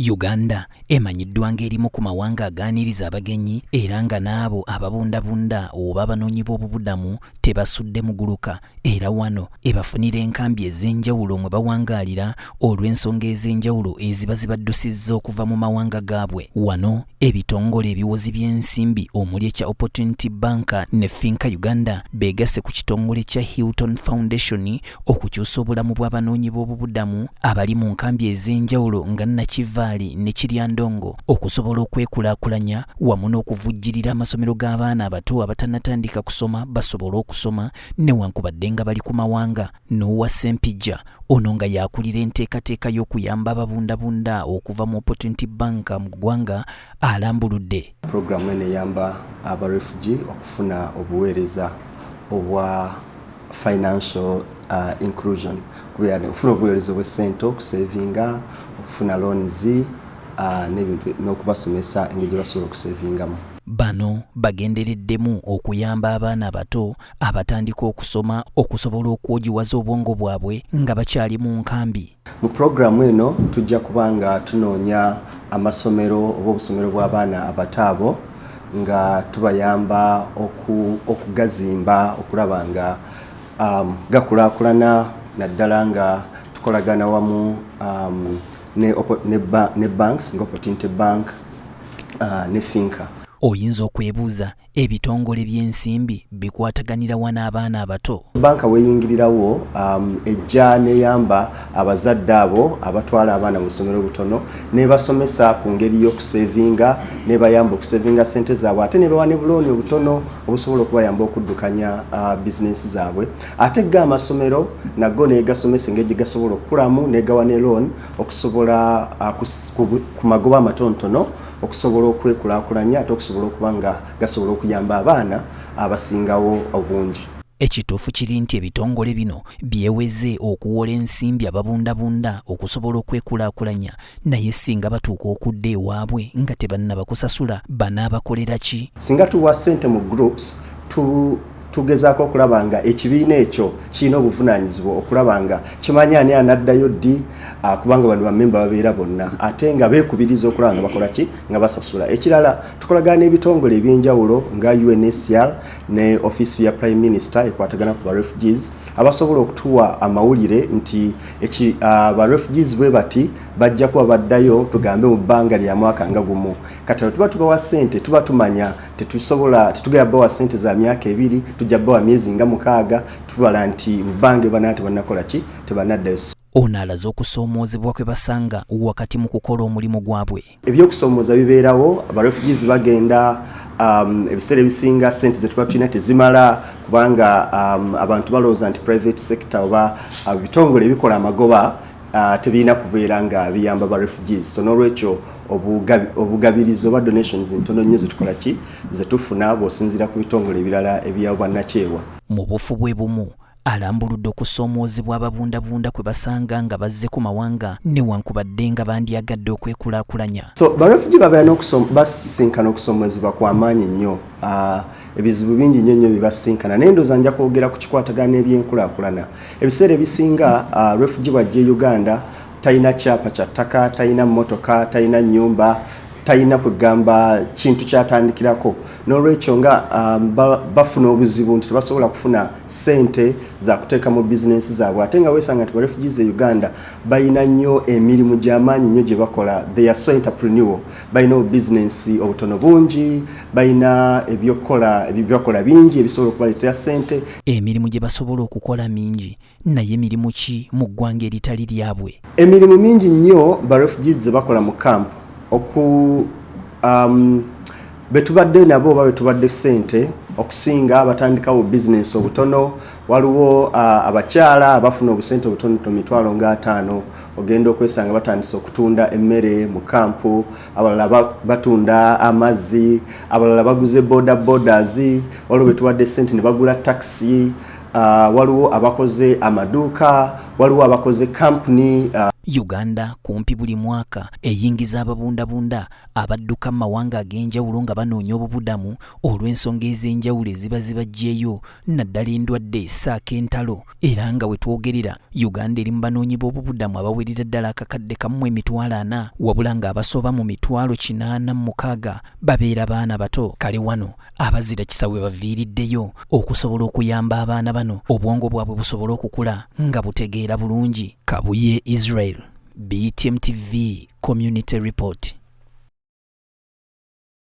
Uganda emanyiddwa ng'erimu ku mawanga agaaniriza abagenyi era nga n'abo ababundabunda oba abanoonyi b'obubudamu tebasudde muguluka, era wano ebafunira enkambi ez'enjawulo mwe bawangaalira olw'ensonga ez'enjawulo eziba zibaddusizza okuva mu mawanga gaabwe. Wano ebitongole ebiwozi by'ensimbi omuli ekya Opportunity Bank ne Finca Uganda beegasse ku kitongole kya Hilton Foundation okukyusa obulamu bw'abanoonyi b'obubudamu abali mu nkambi ez'enjawulo nga Nakivaali ne Kiryandongo okusobola okwekulaakulanya wamu n'okuvujjirira amasomero g'abaana abato abatannatandika kusoma basobole okusoma newankubadde nga bali ku mawanga. Noah Ssempijja ono nga y'akulira enteekateeka y'okuyamba ababundabunda okuva mu Opportunity Bank mu ggwanga alambuludde. Puroguramu eno eyamba aba refugee okufuna obuweereza obwa financial inclusion, kubeera okufuna obuweereza obw'essente, okusevinga, okufuna loans n'ebintu, n'okubasomesa engeri gye basobola okusevingamu. Bano bagendereddemu okuyamba abaana abato abatandika okusoma okusobola okwogiwaza obwongo bwabwe nga bakyali mu nkambi. Mu puroguramu eno tujja kuba nga tunoonya amasomero oba obusomero bw'abaana abato abo nga tubayamba okugazimba okulaba nga gakulaakulana, naddala nga tukolagana wamu ne banks nga Opportunity Bank ne Finca. Oyinza okwebuuza, ebitongole by'ensimbi bikwataganira wa n'abaana abato? Banka weeyingirirawo ejja neyamba abazadde abo abatwala abaana mu ssomero butono, nebasomesa ku ngeri y'okusevinga, nebayamba okusevinga sente zaabwe, ate nebawa ne bulooni obutono obusobola okubayamba okuddukanya bizinensi zaabwe. Ate ga amasomero nago negasomesa engeri gye gasobola okukulamu, negawa ne loan okusobola ku magoba amatonotono okusobola okwekulaakulanya, ate okusobola okuba nga gasobola okuyamba abaana abasingawo obungi. Ekituufu kiri nti ebitongole bino byeweze okuwola ensimbi ababundabunda okusobola okwekulaakulanya, naye singa batuuka okudda ewaabwe nga tebannaba kusasula, banaabakolera ki? Singa tuwa ssente mu groups, tugezaako okulaba nga ekibiina ekyo kirina obuvunaanyizibwa okulaba nga kimanya ani anaddayo ddi, kubanga bano bamemba babeera bonna ate nga beekubiriza okulaba nga bakola ki, nga basasula. Ekirala, tukolagana n'ebitongole ebyenjawulo nga UNHCR ne office ya Prime Minister ekwatagana ku ba refugees, abasobola okutuwa amawulire nti ba refugees bwe bati bajja kuba baddayo, tugambe mu bbanga lya mwaka nga gumu. Kati tuba tubawa ssente, tuba tumanya tetusobola, tetugenda bawa ssente za myaka 2, tujja bawa myezi nga 6, tubala nti mu bbanga bana tebannakola ki, tebanaddayo. Ono alaze okusoomoozebwa kwe basanga wakati mu kukola omulimu gwabwe. Ebyokusoomooza bibeerawo. Aba refugees bagenda, ebiseera ebisinga ssente ze tuba tulina tezimala, kubanga abantu balowooza nti private sector oba bitongole ebikola amagoba tebirina kubeera nga biyamba ba refugees. So n'olwekyo obugabirizi oba donations ntono nnyo zetukola ki, zetufuna bw'osinziira ku bitongole ebirala ebyobwannakyewa. Mu bufu bwe bumu alambuludde okusoomoozebwa ababundabunda kwe basanga nga bazze ku mawanga newankubadde nga bandyagadde okwekulaakulanya. So ba refugee babeera basinkana okusoomoozebwa kwa maanyi nnyo, ebizibu bingi nnyo nnyo bibasinkana, naye ndowooza nja kwogera ku kikwatagana n'ebyenkulaakulana. Ebiseera ebisinga refugee bw'ajja e Uganda talina kyapa kya ttaka, talina mmotoka, talina nnyumba, talina kwegamba kintu kyatandikirako. N'olwekyo nga bafuna obuzibu nti tebasobola kufuna ssente za kuteeka mu bizinensi zaabwe, ate nga weesanga nti ba refugees e Uganda balina nnyo emirimu gy'amaanyi nnyo gye bakola. They are so entrepreneurial, balina obubizinensi obutono bungi, balina ebyokukola ebyakola bingi ebisobola okubaleetera ssente. Emirimu gye basobola okukola mingi, naye mirimu ki mu ggwanga eritali lyabwe? Emirimu mingi nnyo ba refugees ze bakola mu camp. Oku betubadde nabo oba betubadde ssente okusinga batandikawo bizinensi obutono. Waliwo abakyala abafuna obusente obutonotono, mitwalo nga 50, ogenda okwesanga batandise okutunda emmere mu kampu, abalala batunda amazzi, abalala baguze boda bodas, waliwo betuwadde ssente ne bagula taxi, waliwo abakoze amaduuka, waliwo abakoze company. Uganda kumpi buli mwaka eyingiza ababundabunda abadduka mu mawanga ag'enjawulo nga banoonya obubudamu olw'ensonga ez'enjawulo eziba zibaggyeyo, naddala endwadde ssaako entalo. Era nga we twogerera, Uganda eri mu banoonyi b'obubudamu abawerera ddala 1,400,000, wabula ng'abasoba mu 806,000 babeera baana bato. Kale wano abazira kisa we baviiriddeyo okusobola okuyamba abaana bano obwongo bwabwe busobole okukula nga butegeera bulungi. Kabuye Israel, BTM TV Community Report.